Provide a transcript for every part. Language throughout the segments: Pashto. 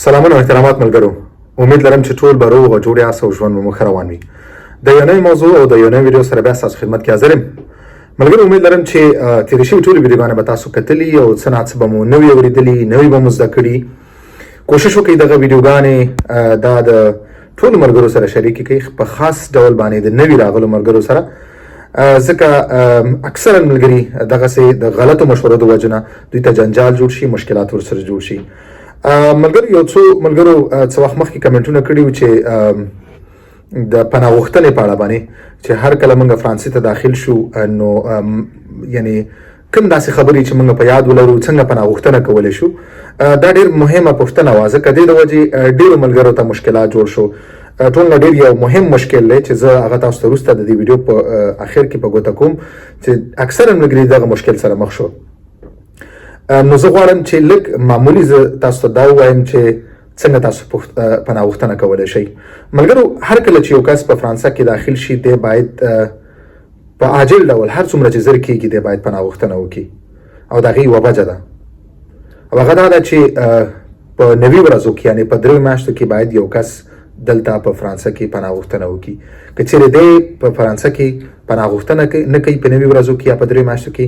سلامونه او احترامات ملګرو، امید لرم چې ټول به روغ او جوړ یاست او ژوند مو ښه روان وي. د یو نوي موضوع او د یو نوي ویډیو سره بیا ستاسو خدمت کې حاضر یم. ملګرو، امید لرم چې تېرې شوې ټولې ویډیوګانې به تاسو کتلي او څه ناڅه به مو نوي اورېدلي، نوي به مو زده کړي. کوشش وکړئ دغه ویډیوګانې دا د ټولو ملګرو سره شریکې کړئ، په خاص ډول باندې د نوي راغلو ملګرو سره، ځکه اکثرا ملګري دغسې د غلطو مشورو د وجې نه دوی ته جنجال جوړ شي، مشکلات ورسره جوړ شي. ملګرو، یو څو ملګرو څه وخت مخکې کمنټونه کړي وو چې د پناه غوښتنې په اړه باندې چې هر کله موږ فرانسې ته داخل شو، نو یعنی کوم داسې خبرې چې موږ په یاد ولرو، څنګه پناه غوښتنه کولی شو. دا ډېر مهمه پوښتنه وه، ځکه دې د وجې ډېرو ملګرو ته مشکلات جوړ شو. ټول نه ډېر یو مهم مشکل دی چې زه هغه تاسو ته وروسته د دې ویډیو په اخر کې په ګوته کوم چې اکثرا ملګري دغه مشکل سره مخ شو. نو زه غواړم چې لږ معمولی زه تاسو ته دا ووایم چې څنګه تاسو پناه غوښتنه کولی شئ. ملګرو، هر کله چې یو کس په فرانسه کې داخل شي، دی باید په عاجل ډول هر څومره چې زر کېږي دی باید پناه غوښتنه وکړي، او د هغې یوه وجه ده، او هغه دا ده چې په 90 ورځو کې، یعنې په 3 میاشتو کې باید یو کس دلته په فرانسه کې پناه غوښتنه وکړي. که چیرې دی په فرانسه کې پناه غوښتنه نه کوي په 90 ورځو کې یا په 3 میاشتو کې،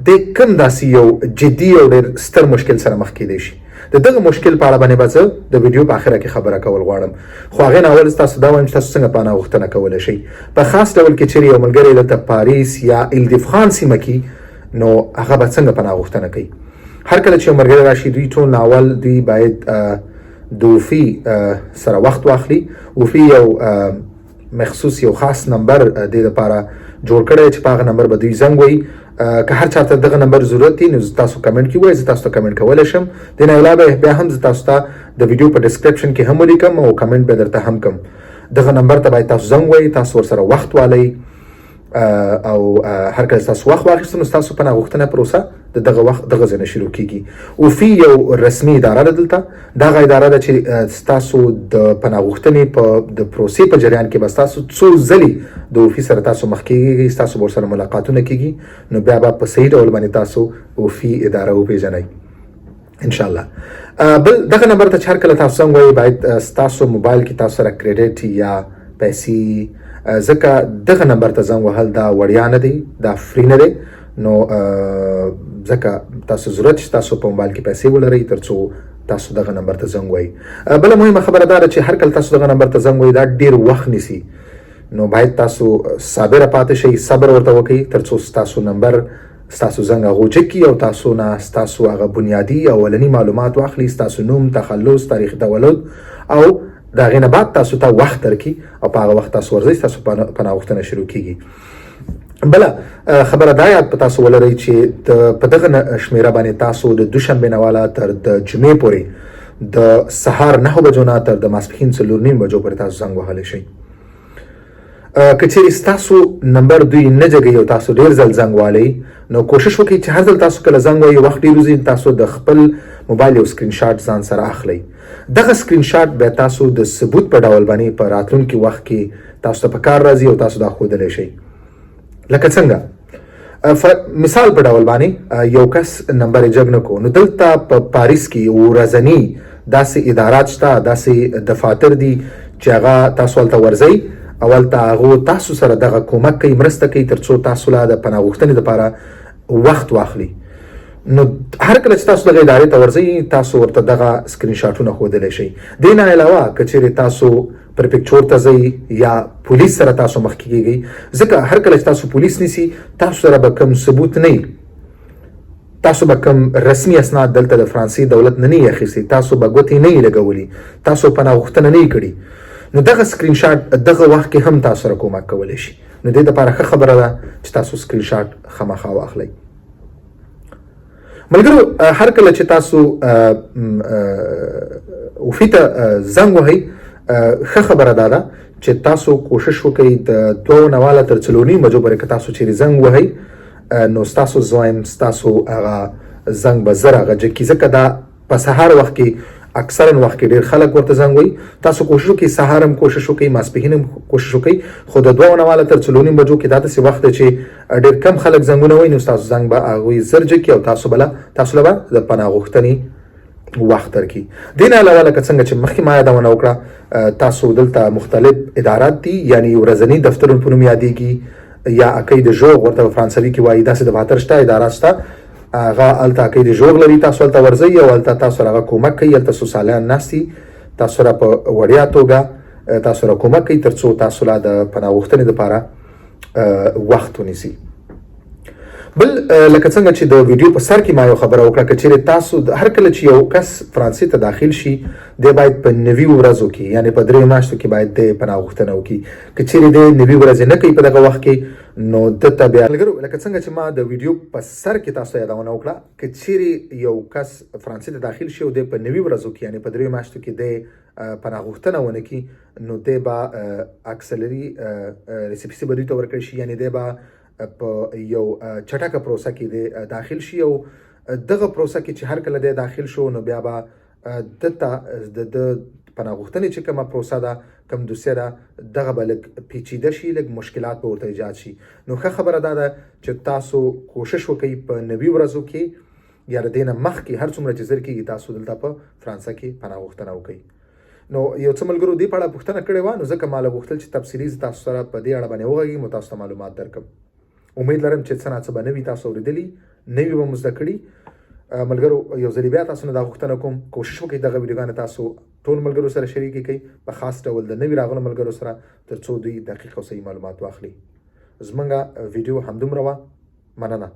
دی کوم داسې یو جدي او ډېر ستر مشکل سره مخ کېدی شي. د دغه مشکل په اړه باندې به زه د ویډیو په اخره کې خبره کول غواړم، خو هغې نه اول تاسو دا وایم چې تاسو څنګه پناه غوښتنه کولی شئ. په خاص ډول کې چیرې یو ملګری دلته پاریس یا ایلدیفخان سیمه کې، نو هغه به څنګه پناه غوښتنه کوي؟ هر کله چې یو ملګری راشي، دوی ټول نه اول دوی باید د وفي سره وخت واخلي. وفي یو مخصوص یو خاص نمبر دې لپاره جوړ کړی چې په هغه نمبر به دوی زنګ وهي. که هر چاته دغه نمبر ضرورت دی، نو تاسو کمنټ کې ووایئ، زه تاسو ته کمنټ کولی شم. دې نه علاوه بیا هم زه تاسو ته د ویډیو په ډسکرپشن کې هم ولیکم او کمنټ به درته هم کوم. دغه نمبر ته باید تاسو زنګ ووایئ، تاسو ورسره وخت والئ، او هر کله تاسو وخت واخیست، نو تاسو پناه غوښتنه پروسه د دغه وخت دغه ځای نه شروع کیږي. اوفي یو رسمي اداره ده دلته، دغه اداره ده چې تاسو د پناه غوښتنې په د پروسې په جریان کې به تاسو څو ځلې د اوفي سره تاسو مخ کیږي، تاسو به ورسره ملاقاتونه کیږي، نو بیا به په صحیح ډول باندې تاسو اوفي اداره وپیژنئ ان شاء الله. بل دغه نمبر ته چې هر کله تاسو زنګ وایئ، باید ستاسو موبایل کې تاسو سره کریډټ یا پیسې، ځکه دغه نمبر ته زنګ وهل دا وړیا نه دی، دا free نه دی. نو ځکه تاسو ضرورت چې تاسو په موبایل کې پیسې ولرئ ترڅو تاسو دغه نمبر ته زنګ وایئ. بله مهمه خبره دا ده چې هر کله تاسو دغه نمبر ته زنګ وایئ، دا ډیر وخت نیسي، نو باید تاسو صابره پاتې شئ، صبر ورته وکړئ ترڅو ستاسو نمبر ستاسو زنګ هغه چک کړي او تاسو نه ستاسو هغه بنیادي اولني معلومات واخلي، ستاسو نوم، تخلص، تاریخ تولد، او د هغې نه بعد تاسو ته وخت درکړي او په هغه وخت تاسو ورځئ، ستاسو پناه غوښتنه شروع کیږي. بله خبره دا یاد په تاسو ولرئ چې په دغه شمیره باندې تاسو د دوشنبې نه والا تر د جمعې پورې د سهار 9 بجو نه تر د ماسپښین 4:30 بجو پورې تاسو زنګ وهلی شئ. که چیرې ستاسو نمبر دوی نه جګوي او تاسو ډیر ځل زنګ والئ، نو کوشش وکړئ چې هر ځل تاسو کله زنګ وایئ، وخت ډیر وځي، تاسو د خپل موبایل یو سکرین شاټ ځان سره اخلئ. دغه سکرین شاټ بیا تاسو د ثبوت په ډول باندې په راتلونکي وخت کې تاسو ته په کار راځي او تاسو دا ښودلی شئ. لکه څنګه مثال په ډول باندې یو کس نمبر یې جګ نه کو، نو دلته په پاریس کې ورځني داسې ادارات شته، داسې دفاتر دي چې هغه تاسو هلته ورځئ او هلته هغو تاسو سره دغه کومک کوي، مرسته کوي ترڅو تاسو لا د پناه غوښتنې لپاره وخت واخلي. نو هر کله چې تاسو دغه ادارې ته ورځئ، تاسو ورته دغه سکرین شاټونه ښودلی شئ. دې نه علاوه که چیرې تاسو پرفیکچور ته ځئ یا پولیس سره تاسو مخکې کیږئ، ځکه هر کله چې تاسو پولیس نیسي، تاسو سره به کوم ثبوت نه وي، تاسو به کوم رسمي اسناد دلته د فرانسې دولت نه نه اخیستي، تاسو به ګوتې نه لګولي، تاسو پناه غوښتنه نه کړي، نو دغه سکرین شاټ دغه وخت کې هم تاسو سره کومک کولی شي. نو دې لپاره ښه خبره ده چې تاسو سکرین شاټ خامخا واخلئ. ملګرو، هر کله چې تاسو اوفي ته زنګ وهئ، ښه خبره دا ده چې تاسو کوشش وکړئ د 2 نه والا تر 4:30 بجو پورې که تاسو چیرې زنګ وهئ، نو ستاسو زویم ستاسو هغه زنګ به زر هغه جګ کړي، ځکه دا په سهار وخت کې اکثرا وخت کې ډېر خلک ورته زنګ وهي. تاسو کوشش وکړئ، سهار هم کوشش وکړئ، ماسپښین هم کوشش وکړئ، خو د 2 نه والا تر 4:30 بجو کې دا داسې وخت دی چې ډېر کم خلک زنګونه وهي، نو ستاسو زنګ به هغوی زر جګ کړي او تاسو له به د پناه غوښتنې وخت درکړي. دې نه علاوه لکه څنګه چې مخکې ما یادونه وکړه، تاسو دلته مختلف ادارات دي، یعنی ورځنی دفترونو په نوم یادېږي یا اکۍ د ژوغ ورته په فرانسوي کې وایي، داسې دفاتر شته، ادارات شته، هغه هلته اکۍ د ژوغ لري. تاسو هلته ورځئ او هلته تاسو سره هغه کومک کوي. هلته سوسالیان ناست دي، تاسو سره په وړیا توګه تاسو سره کومک کوي ترڅو تاسو لا د پناه غوښتنې لپاره وخت ونیسي. بل لکه څنګه چې د ویډیو په سر کې ما یو خبره وکړه، که چیرې تاسو هر کله چې یو کس فرانسې ته داخل شي، دی باید په 90 ورځو کې، یعنی په 3 میاشتو کې باید دی پناه غوښتنه وکړي. که چیرې دی 90 ورځې نه کوي په دغه وخت کې، نو ده ته بیا، ملګرو، لکه څنګه چې ما د ویډیو په سر کې تاسو ته یادونه وکړه، که چیرې یو کس فرانسې ته داخل شي او دی په 90 ورځو کې، یعنی په 3 میاشتو کې دی پناه غوښتنه ونه کړي، نو دی به اکسلري ریسیپسي به دوی ته ورکړی شي، یعنی دی به په یو چټکه پروسه کې دی داخل شي. او دغه پروسه کې چې هر کله دی داخل شو، نو بیا به دته د د پناه غوښتنې چې کومه پروسه ده، کوم دوسیه ده، دغه به لږ پیچیده شي، لږ مشکلات به ورته ایجاد شي. نو ښه خبره دا ده چې تاسو کوشش وکړئ په 90 ورځو کې یا د دې نه مخکې هر څومره چې زر کېږي تاسو دلته په فرانسه کې پناه غوښتنه وکړئ. نو یو څه ملګرو دې په اړه پوښتنه کړې وه، نو ځکه ما له غوښتل چې تفصیلي زه تاسو سره په دې اړه باندې وغږېږم او تاسو ته معلومات درکړم. امید لرم چې څه ناڅه به نوي تاسو اورېدلي، نوي به مو زده کړي. ملګرو، یو ځلې بیا تاسو نه دا غوښتنه کوم، کوشش وکړئ دغه ویډیوګانې تاسو ټول ملګرو سره شریکې کړئ، په خاص ډول د نوي راغلو ملګرو سره، ترڅو دوی دقیق او صحیح معلومات واخلي. زمونږ ویډیو همدومره وه. مننه.